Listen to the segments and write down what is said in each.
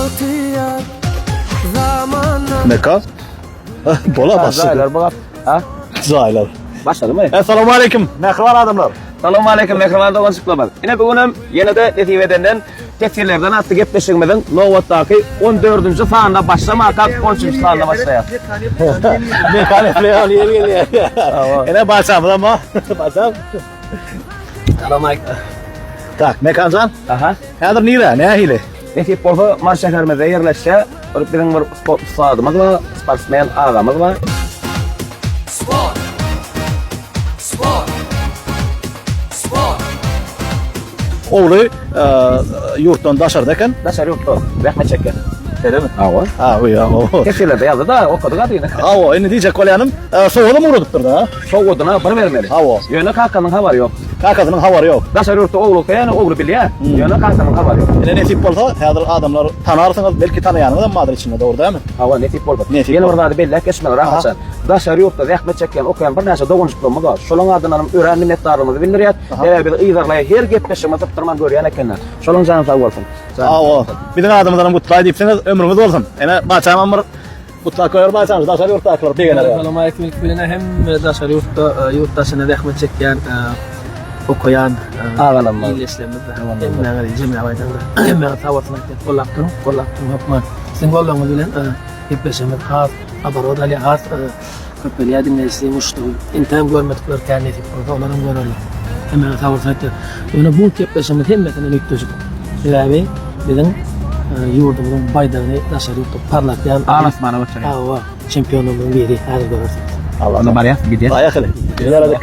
Bagtyýar zamana. Mekan. Bola başlady. Jaýlar bu. Ha? Jaýlar. Başladymy? Essalamu aleýkum, mähriban adamlar. Salam aleýkum mähriban doganjyklarymyz. Ine bu günem ýene-de nesip edenden Teswirlerden atly gepleşigimiziň nobatdaky 14-nji sanyna başlamakak 13-nji sanyna başlaýar. Mekan efleýan ýeri gelýär. Ine başamyz ama. Başam. Salam aleýkum. Tak, Mekanjan. Aha. Häzir nire, nähili? Nesip bolsa Mary şäherimizde ýerleşýär. Bir biziň bir sport ussadymyz bar, sportsmen agamyz bar. Sport. Sport. Sport. Ogly ýurtdan daşarda eken. Daşary ýurtda zähmet çekýär. Şeýlemi? Hawa. Ha, bu ýa, o. Teswirlerde ýazdy-da, okadyk adyny. Hawa, indi diýjek bolýanym, sowgadam ugradypdyr-da. Sowgadyna bir bermeli. Hawa. Ýöne kakanyň habary ýok. Kakasynyň habary ýok. Daşary ýurtda ogly okaýar, ogly bilýär. Ýöne kakanyň habary ýok. Ine nesip bolsa, häzir adamlar tanarsyňyz, belki tanaýanyňyzam bardyr içinde, dogry dälmi? Hawa, nesip bolsa. Nesip Ýene bir bolsa. zady belläp geçmeli, Rahatjan. Daşary ýurtda zähmet çekýän, okaýan birnäçe doganjyklarymyz bar. Şolaryň adyndan hem örän minnetdarlygymyzy bildirýäs. Sebäbi bizi yzarlaýan, her gepleşigimizi sypdyrman görýän ekenler. Şolaryň jany sag bolsun. Hawa, biziň adymyzdanam gutlaý diýipsiňiz, ömrüňiz bolsun. Ine, baçamam bir Gutlap goýar baýçamyz daşary ýurtdakylar begener ýaly. Salam aleýkum ilki bilen hemme daşary ýurtda ýurt daşynda zähmet çekýän okaýan agalarymyz ildeşlerimiz hemmäňizi jemläp aýdanda hemmäňiz sag bolsun aýtýan gollap duruň gollap duruň hökman siziň gollawyňyz bilen gepleşigimiz has oborot alýar has köpelýär diňleýjisi muşdagy entägem görmedikler kän nesip bolsa olaram görerler hemmäňiz sag bolsun aýtýan ýöne bu gepleşigimiz hemmesinden üýtgeşik sebäbi biziň ýurdumyzyň baýdagyny daşary ýurtda parlatýan Al asmana göterýän. Hawa, çempionlarymyzyň biri häzir görersiňiz. Onda barýas, gidýäs. Baýak hele. Ýaradyk.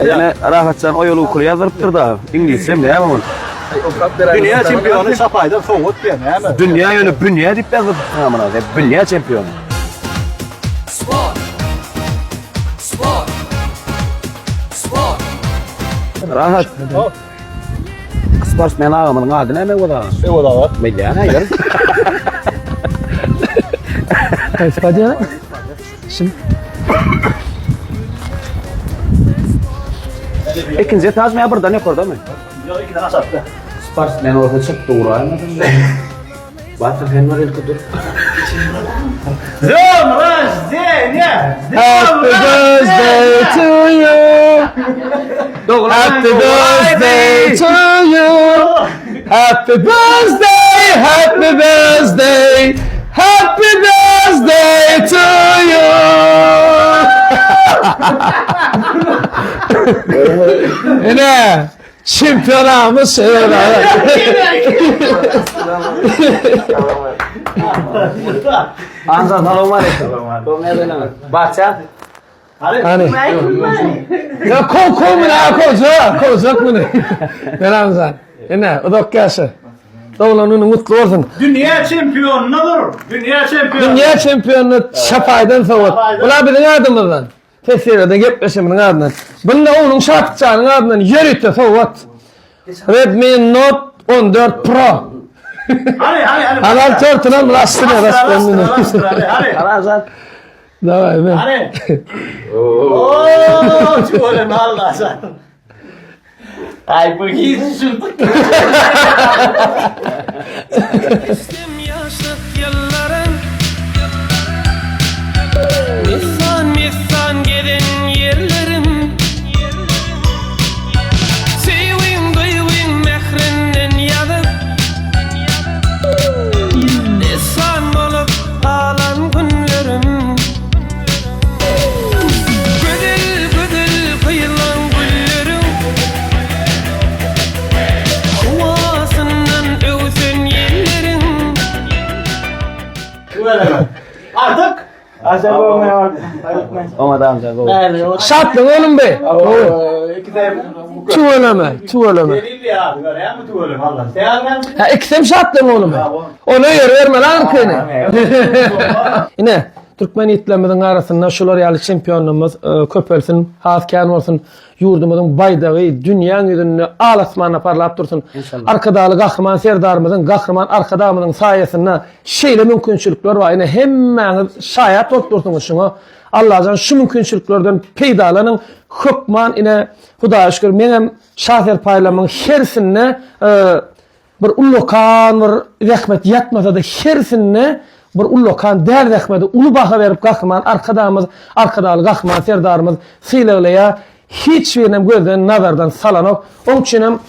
Ýene Rahatjan oýaly ukuly ýazdyrypdyr-da. Iňlisçem näme ol? Dünýä çempiony Çapaýdan sowgat diýen näme? Dünýä ýöne bünýä diýip ýazdyrypdyr muny. Bünýä çempiony. Sport. Sport. Sport. Rahat. Sportsmen agamyzyň ady näme Öwez aga? Öwez aga. Bilýän aýdar. Haýsy padýa? Şim. Ikinji etažmy ýa birden ýokardamy? Ýok, ikiden aşakda. Sportsmen bolsa çyk duraýmasyn. Batyr sen bir ilki dur. Döm rождения! Happy birthday to you. Happy birthday to you. Happy birthday, happy birthday. Happy birthday to you. Ine, çempionamyz şeýle. Anza salam aleyküm. Baça. Hani. Ya ko ko muny ha kowjak, kowjak muny. Meramjan. Ine, uzak ýaşa. Doglan günüň gutly bolsun. Dünýä çempionyna bir, dünýä çempiony. Dünýä çempionyna çapaýdan sowgat. Bular biziň adymyzdan. Teswirde gepleşigimiziň adyndan. Bunda ogluň Şatjanyň adyndan ýörite sowgat. Redmi Note 14 Pro. Hany, hany, hany. Halal tortuna bulaşdyr ya. Hany, hany. Ramazan. Daway men. Hany. Oo, tüweleme Allah sen. Ay bu hiç şurada. Geçdim ýaşlyk ýyllarym Messan-messan gezen ýerlerim Söýgiň duýgyň mährinden ýazyp Dessan bolup galan günlerim Gözel gözel gyzlaň gülleriň Howasyndan öwsen ýelleriň. Artyk. Oňa da amca gowy. Şatlyk oglum be. Tüweleme, tüweleme. Ha ikisem şatlyk oglum. Ona ýer bermeli arkyny. Ine, türkmen ýigitlerimiziň arasynda şular ýaly çempionlarymyz köpelsin, has kän bolsun. Ýurdumyzyň baýdagy dünýäň ýüzünde al asmanda parlap dursun. Arkadagly Gahryman Serdarymyzyň, Gahryman Arkadagymyzyň saýasynda şeýle mümkinçilikler bar. Ine hemmäňiz şaýat bolup dursuňyz şuňa. Allajan şu mümkinçiliklerden peýdalanyň. Hökman ine Hudaýa şükür meňem şa serpaýlarymyň hersinde e, bir ullakan bir zähmet ýatmasa-da hersinde bir ullakan däl zähmete uly baha berip Gahryman Arkadagymyz, Arkadagly Gahryman Serdarymyz sylaglaýar. Hiç birinem gözden, nazardan salanok. Oň üçinem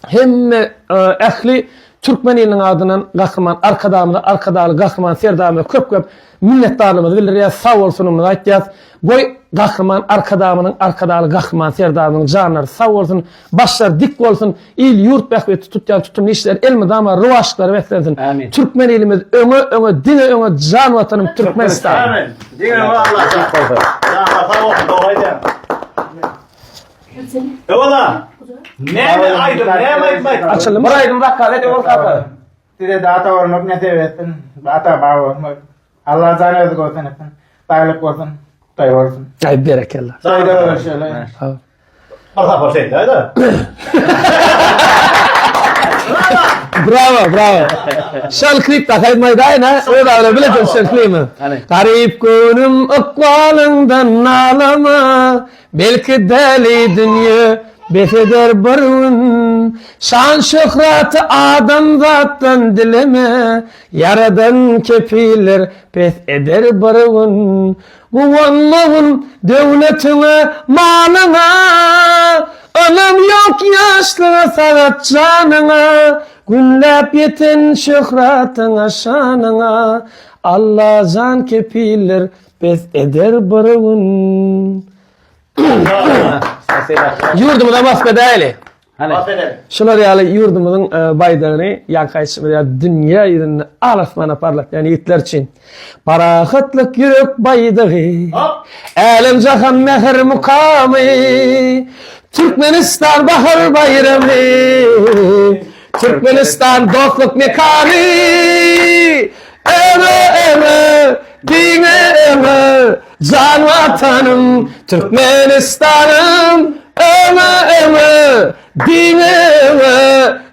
hemme ähli türkmen iliniň adyndan Gahryman Arkadagymyza, Arkadagly Gahryman Serdarymyza köp-köp minnetdarlygymyzy bildirýäs, sag bolsunymyzy aýtýas. Goý, Gahryman Arkadagymyzyň, Arkadagly Gahryman Serdarymyzyň janlary sag bolsun, başlary dik bolsun, il-ýurt bähbitli tutýan tutumly işleri elmydama rowaçlyklara beslensin. Amin. Türkmen ilimiz öňe, öňe, diňe öňe, jan Watanym Türkmenistan! Amin. Diňe öňe Allajan. Janlar sag bolsun, dogry aýdýaň. Öwala. Näme aýdym, näme aýdym aýtdyň? Açyldymy? Bir aýdym zakaz et Öwez kaka. Size-de ata bolmak nesip etsin. Ata baba bolmak. Allajan özi göwsün etsin. Saglyk bolsun. Toý bolsun. Aý berekella. Toýda görüşeli. Bir sapar şeýle aýda. Bravo, bravo. Şol klipde aýtmaýdaýyn ha. Öz agla bilesin şol klibi. Garyp göwnüm ykbalyňdan nalama. Belki däli dünýe bes eder bir gün. Şan-şöhraty adamzatdan dileme. Ýaradan kepiller pes eder bir gün. Guwanmagyn döwletiňe, malyňa, Ynam ýok ýaşlyga, sagat janyňa, Günläp ýeten şöhratyňa, şanyňa, Allajan kepiller bes eder bir gün. Ýurdumyza wasp edäýeli. Hany. Şular ýaly ýurdumyzyň e, baýdagyny ýaňky aýdyşymyz ýaly dünýä ýüzünde al-asmana parlatýan ýigitler üçin. Parahatlyk ýürek baýdagy. Älem-jahan mähir mukamy. Türkmenistan bahar baýramy. Türkmenistan dostluk mekany. Öňe öňe, diňe öňe, jan Watanym, Türkmenistanym. Öňe öňe, diňe öňe,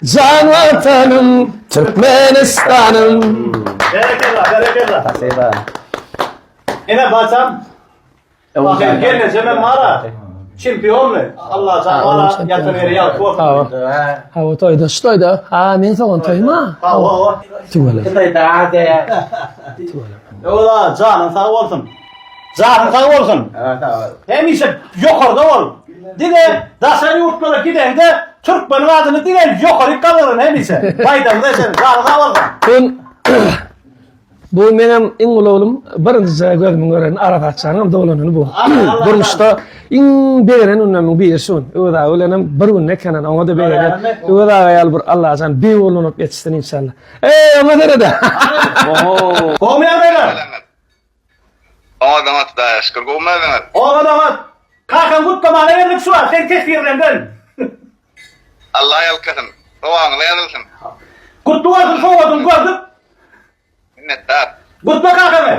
jan Watanym, Türkmenistanym. Berekella, berekella. Spasiba. Ene baçam. Bakın gelnejem mara. Çempionmy? Allajan mara ýatan ýeri ýagty bolsun. Hawa toýda, şu toýda. Ha, men soňan toýma. Hawa, hawa. Tüweleme. Ola, janyň sag bolsun. Janyň sag bolsun. Hemişe ýokarda bol. Diňe daşary ýurtlara gideňde türkmeniň adyny diňe ýokaryk galdyryn hemişe. Baýdagyňda sen janyň sag bolsun. Sen Bu menem iň uly oglum, birinji gözümiň göreni Arafat janyň doglanyny bu. Durmuşda iň begenen günlerimiň biri şu gün. Öwez aga bilenem bir günde ekenen, oňa-da begenýän. Öwez aga ýaly bir Allajan beýik oglan bolup ýetişsin inşallah. Eý, oňa serede. Gowmy ýagdaýlar? Oňat oňat Hudaýa şükür. Gowmy özüňiz? Oňat oňat. Kakaň gutlamana geldik şu wagt, sen teswirlenden. Allah ýalkasyn. Dogaňyza ýazylsyn. Gutly bolsun sowgadyňy gördük. Minnetdar. Gutla kakaňy.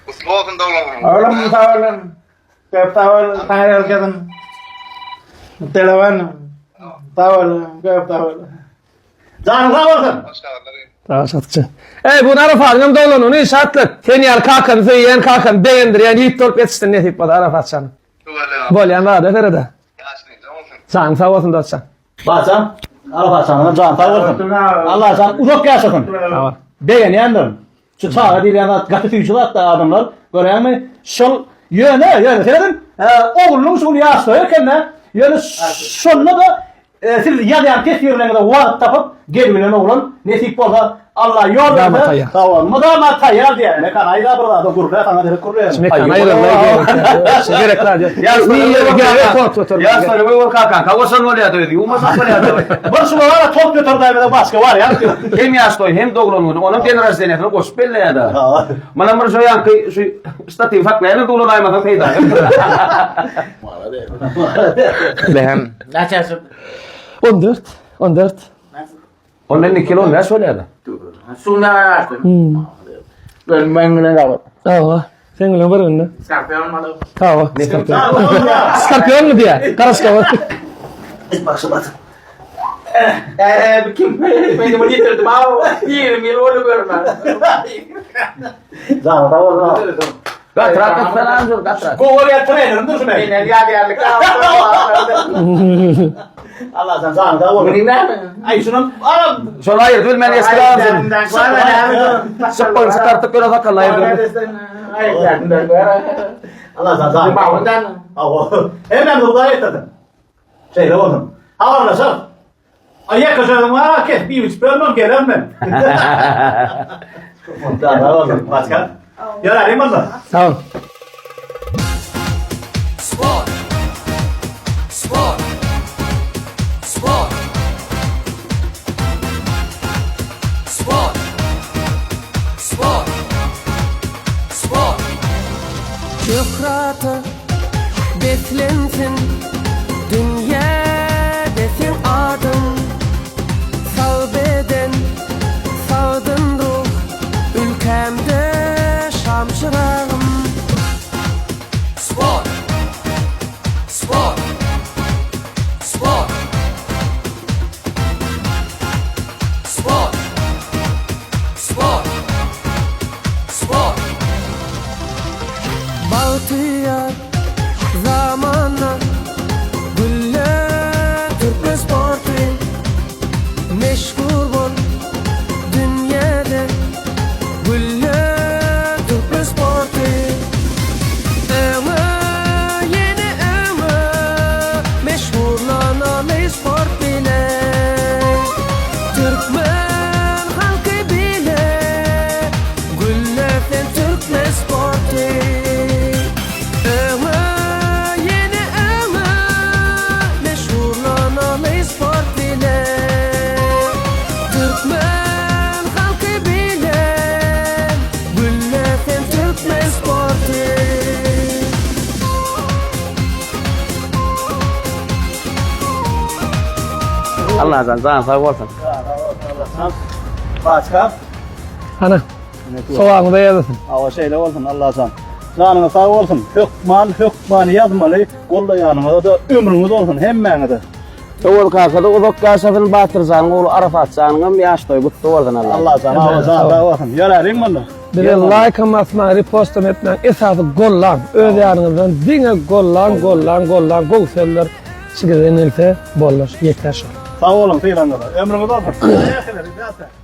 Gutly bolsun doglan günüň. Oglum sag bolun. Köp sag bol. Taňry ýalkasyn. Telewan. Sag bol. Köp sag bol. Janyň sag bolsun. Hoş habarlar. Sag şatçy. Eý, bu Arafatyň hem doglanyny şatlyk. Sen ýaly kakany söýýän, kakany begendirýän ýigit bolup ýetişsin nesip bolsa Arafat jan. Bolýan zada serede. Janyň sag bolsun dostjan. Baçam, Arafat janyň jany sag bolsun. Allah jan uzak ýaşasyn. Sag bol. Begenýändirin. Şu çaga diýilýän zat gaty süýji zat-da adamlar. Görýäňmi? Şol ýöne, ýöne serediň, oglunyň şu gün ýaşlary eken-de, ýöne şonda-da Siz ýazýan teswirleriňize wagt tapyp gelbilen oglan nesip bolsa Alla ýol Mydama berse taýýar. Sag bol. Mydama taýýar diýýär. Mekan aýda bir zada gürle saňa derek gürleýär. Mekan aýrylmaý gerek zat ýok. Ýaşlary goý kakaň. Kawaşan bolýar özi. Ýuwmasak bolýar. Bir şu bara top göter daýmada başga bar ýa. Hem ýaş toý hem doglan güni. Onuň den roždeniýesini goşup belleýär-de. Mana bir şu ýanky şu ştatiw saklaýan dulanaýmasaň peýda ýok. Hem. Näçe ýaşyň? 14. 14. Ondan 2 ýyl 15 bolýar. Şunda ýaşdym. Ben men bilen galyp. Hawa. Sen bilen bir günde. Skorpion maly. Hawa. Skorpion. Skorpion mu diýär? Garaşka bak. Eee kim? Men bunu getirdim. Aw, 20 ýyl boldy görmän. Janyň sag bolsun. Gatyrak etsen anjur gatyrak. Gowy ýer trenerimdir şu meniň. Menden ýadygärlik Allah sen janyň sag bolsun. Muny näme? Aý şunam ara Şol aýyrdy bilmän eski lazym. Şypbyny çykartyp ýöne sakgalyny aýyrdy. Allah sen janyň sag bolsun. Hawa. Hemmämizi Hudaý ýetirsin. Şeýle bolsun. Habarlaşarys. Aý ýeke sözüň bar, kes iýip içip bermem, gelerin men. Janyň sag bolsun. Başga? Ýöräliň bolsa. Sag ol. Sport. Sport. Sport. Sport. Sport. Sport. Şöhrata beslensin dünýäde seň adyň. Sag beden, sagdyn ruh, ülkämde şam çyragym. Sport. Sport. Sport. Sport. Sport. Sport. Bagtyýar zamana gülle türkmen sporty meşhur bol dünýäde gülle türkmen sporty öňe ýene öňe meşhurlanaly sport bilen türkmen halky bile gülle sen türkmen sporty öňe ýene öňe meşhurlanaly sport bilen türkmen halky bilen gülle sen türkmen sporty. Allajan janyň sag bolsun. Başga? Ana. Sowagyňyza ýazasyn. Hawa şeýle bolsun Allajan. Janyňyz sag bolsun. Hökman hökman ýazmaly. Gollaýanyňyza-da ömrüňiz bolsun hemmäňize. Öwez kakada uzak ýaşasyn Batyrjanyň ogly Arafatjanyňam ýaş toýy gutly bolsun Allah. Allajan hawa janyň sag bolsun. Ýöräliň munda. Bize laýkam basmaň, repostam etmäň, esasy gollaň. Öz ýanyňyzdan diňe gollaň, gollaň, gollaň. Gowy sözler çigiden gelse bollar, ýeter şol. Sag boluň sylanyňyza. Ömrüňiz bolsun.